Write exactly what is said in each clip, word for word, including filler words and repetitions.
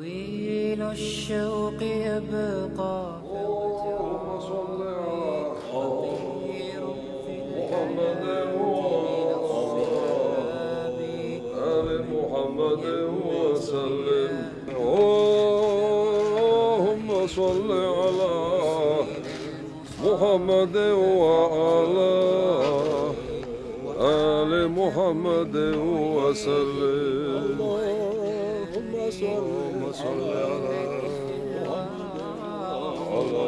طويل الشوق يبقى. اللهم صل على محمد وعلى آل محمد وسلم. اللهم صل على محمد وعلى آل محمد وسلم. اللهم صل على محمد وعلى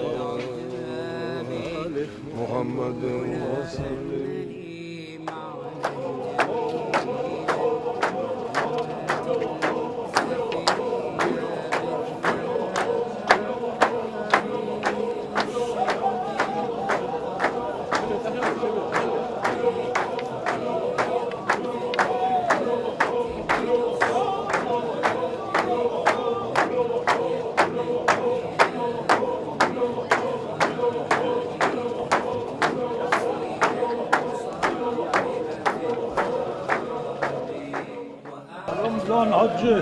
آل محمد وسلم. رمضان حجي.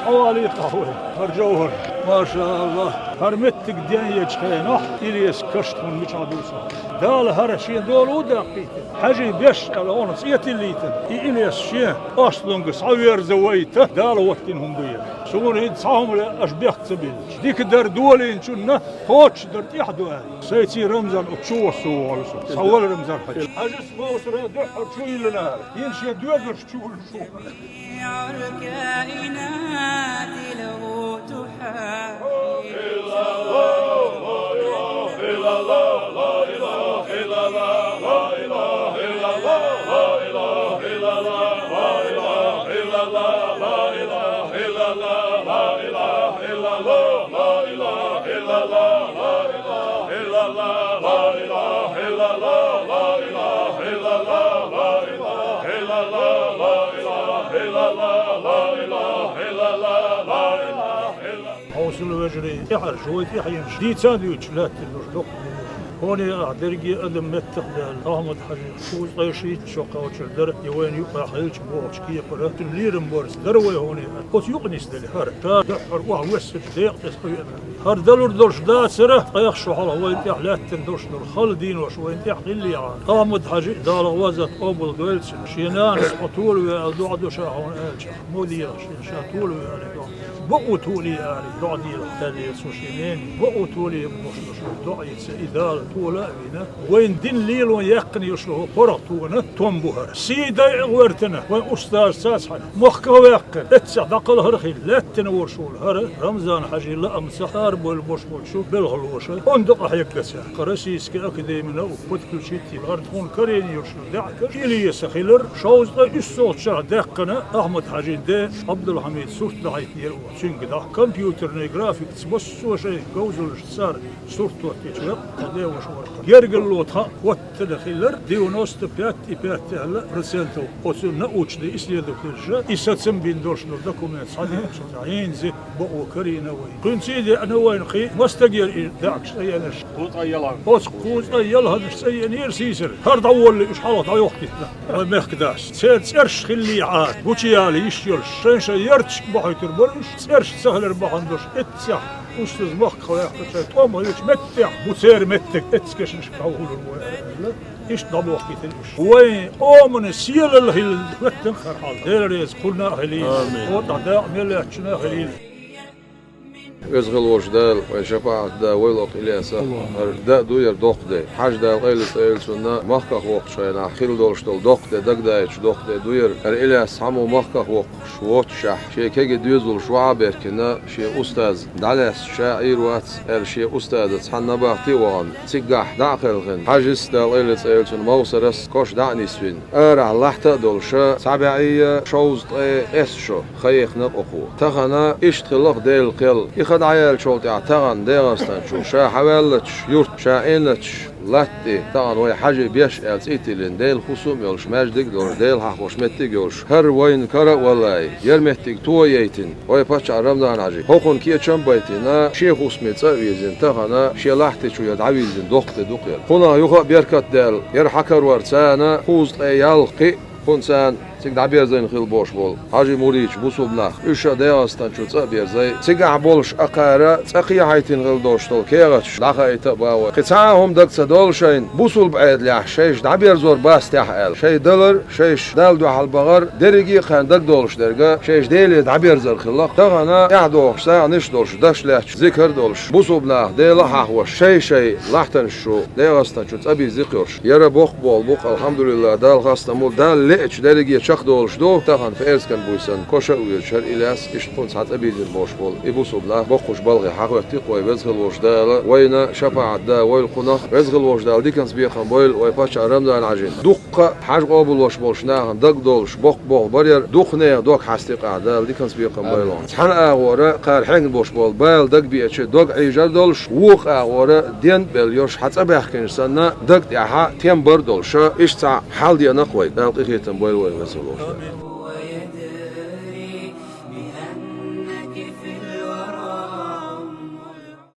حوالي قهوة. هر جوهر. ما شاء الله. هر متك دين يجخينه. إليس كشتهم مش عدوسه. Дала хӀара шен дола ву даккхийта. Хьажий беш аьлла, хьуна цӀе тиллийта. И Илес шен ослунгас хьаверза вайта, Дала ваттина хӀума ду ер. Суна хӀинца цхьа хӀума ле, аша бехк ца биллача. Дика дар долийначунна кхочушдар тӀехь ду аьлла. Сайций Рамзан оцу чу воссу вогӀу со. Цхьа вала Рамзан хьача. Хьажас Мовсара дуьххьара чу йиллинара. Йина шен доьзалш чу вуьллуш ву. جميع الكائنات له تحاكي. إلا الله، لا إله إلا الله، لا إله إلا الله، لا إله إلا الله، لا إله إلا الله، لا إله إلا الله، لا إله إلا الله، لا إله إلا الله، لا إله إلا الله. Хьовсал, вежарий, тӀаьхьарчу вай тӀаьхьенаш дийца а дуьйцуш лаьттина долуш доккха хӀума ду. Хьуна а дерриге адам меттах даьлла, Ахьмад-Хьажи, кхузткъе шийтта шо кхаьчча дара, и вайна юкъахь хилча бохучу кепара, цуьнан лерам барца дара вай хьуна а. Оцу юкъа нисделла хӀара. Ша дуьххьара охьавоьссича декъа тӀе ца веана. ХӀара далур долуш дацара, ткъех шо хьалха вайна тӀехь лаьттина долуш долу хала денош вайна тӀехь хилла яхьа. Ахьмад-Хьажи, Дала гӀазот къобалдойла цуьнан. Шен нанас хьо тола ве аьлла доӀа до ша хьуна аьлча, мо дийрахь шена ша тола ве аьлла доӀа. Бакъо толий аьлла доӀа дийрахь аьлла цо шен ненан. Бакъо толий бохуш долуш доӀа йица и Дала тола а вина. Вайн дин лело яьккхина йолуш хӀокху паргӀатонан тон бу хӀара. Сий дайа а гӀоьртина, вайн устазаца цхьаьна махках а ваьккхина, эццехь дӀакхалхар а хилла, лаьттина волуш волу хӀара Рамзан-Хьажин лаамца арабевлла болуш болчу белхалоша онда къахьегна цара. Кху Российский академия наук подключить йина, хӀара тхуна карийна йолуш йолу даьӀахкаш Илеса хилар, шовзткъе уьссалгӀачу шарахь даьккхина Ахьмад-Хьажин ден Ӏабдулхьамидан сурт дахьийтинера оха цуьнга дӀа. Компьютерный графикаца массо а шайн говзаллаш цара сурт хӀоттийча, лаккха ден ваша вара. Гергарло тхан хӀоттина хилар девяносто пять и пять аьлла процентов. Оцу научный исследовательша и сацам бина долуш долу документ схьадеъча, хӀинца бакъо карийна вай. Кхуьнца а деана вайна кхин а, маса стагера и даьӀахкаш цӀа еанарш. Оцу кхузткъе ялханаш цӀа еанера сийсара. ХӀара дӀаволлий уьш хьалха дӀайохкийтина вайн мехкадас. Церан цӀераш хиллехьара, гучуяла йиш йолуш, шайн-шайн ярташка бахьуьйтур бара уьш, цӀераш ца хилар бахьана долуш, эццехь устаз махках ваьккхича, тӀом хилча меттехь бу церан меттиг, эццу кешнашка дӀавуллур вай аьлла, иштта дӀабохкийтина уьш. Вайн къомана сийлалла хилла хӀоьттина хӀара хьал. Дела реза кхунна а хилийла. Амин. ХӀокху тӀехь дакъа мел лаьттачунна а хилийла. Веза хилла волчу Дала, вайн шапаӀат да войла оха Ильясах. ХӀара да а ду яра доккха де. Хьажа Дала къайле цӀе йойла цунна, махках воккхучу хенахь хилла долуш долу доккха де, дагадоуьйтуш доккха де ду яра. ХӀара Ильяс цхьаммо махках воккхуш воццушехь, шен кегий доьзалш вахьа а бехкина, шен устаз дӀалаьцна ша Ӏийр вац аьлла, шен устазаца цхьаьна набахти а вахана, цигахь дӀа а кхелхина, Хьажис, Дала къайле цӀе йойла цунна, Мовсарас кош дӀа а нисвина, арахь лахьта а долуша, цхьа бӀе шовзткъе исс шо хан ехна кху. Тахана иштта хилла-кх Делан кхел. И хан дӀаяьллачул тӀаьхьа тахана ДегӀастан чу ша хьаваьллачу юрт, ша Ӏийначу латта тӀе тахана вай Хьажий беш аьлла цӀе а тиллина, Делан хӀусам а йолуш, маьждиг а долуш, Дела хьахош меттиг а йолуш, хӀара вайна кара а валлай, яра меттиг то а яйтина, вай паччахь Рамзан-Хьажи хӀокхунна кечам а байтина, шен хӀусаме цӀа а вирзина, тахана шен лахьти чу яра дӀавирзина доккха де ду-кх яра. Кхунах юха а беркат даьлла, яра хьан карор царна кхузткъе ялх кхин а, кхунна царна Цига дӀаберзайна хила болуш болу хьажий мурдаш, бусулба нах, уьш а ДегӀастан чу цӀа а берзай. Цигахь болуш а кхара цӀа кхехьийтина хила долуш долу кехаташ дӀахаийта а бан вай. Кхин цхьа а хӀума дага ца долу шайна, бусулба Ӏедалехь шайша дӀаберзор бац техьа аьлла. Шайн далар, шайша Далла дуьхьал бахар, дерриге а кхарна дага долуш дерг, шайша Деле дӀаберзар хилла. Тахана тӀаьхьадогӀуш сагӀанаш долуш, даш лаьтташ зикар долуш, бусулба нах Дела а хьахош, шай-шай лахьтанаш чу, ДегӀастан чу цӀа бирзина йолуш. Яра боккха болу бу-кх, алхьамдулиллахӀ, Далла хастам бу, Далла лиъча дерриге чекхдолуш ду, тахана пӀераскан буьйсанна коша а вуьйлуш, хӀара Ильяс, иштта кхунна цхьа цӀа бирзина болуш болу и бусулба нах боккхачу балхе хьахӀоьттина вай. Веза хила волчу Дала вайна шапаӀат да войла кхунах, веза хила волчу Дала диканца бекхам бойла вай паччахьна Рамзан-Хьаьжин. Дуккха а хьажа къобалвеш болчу нахана дага долуш боккха болх бар яра, дукха нехан дог хьаста юкъахь Дала диканца бекхам бойла. Амин. Цхьана агӀора кхара хьегна болуш болу бала дага беача дог Ӏийжар долуш, вукху агӀора ден а белла йолуш хьан цӀа баьхкинчу санна, дага тӀехь тем бар долуш, иштта цхьа хьал деана-кх вай. Дала къинхетам бойла вай, веза хила волчу Дала.